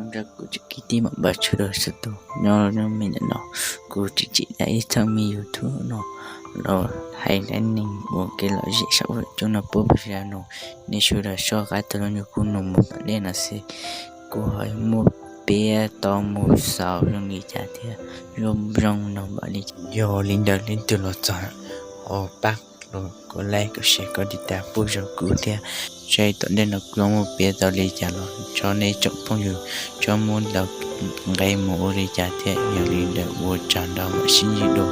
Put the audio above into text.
Nrog kuv tsoom kwv tij mam npaj tshuaj rau txhua tus nyob nyob me ntawm no. Kuv tseem tsim tau ib txheej me YouTube no los hais dab neeg ua kev lom zem saum huab saum cua no puag pem sab no. Nej sawv daws soj qab tau los nrog kuv nug mus tom ntej no xwb. Kuv ho muaj piav tau mus xaus zoo li cas thiab zoo zoo no npaum li cas. Yog li ntawd leej twg los txog ho pab los kom like kom share kom tiv tas pub rau kuv thiab, saib tom ntej no kuv yuav muaj piav tau li cas los tso nej tsoom phooj ywg tso muab ntaus nqe mus ua li cas thiab. Yog li ntawd ua tsaug ntau mam sib ntsib dua.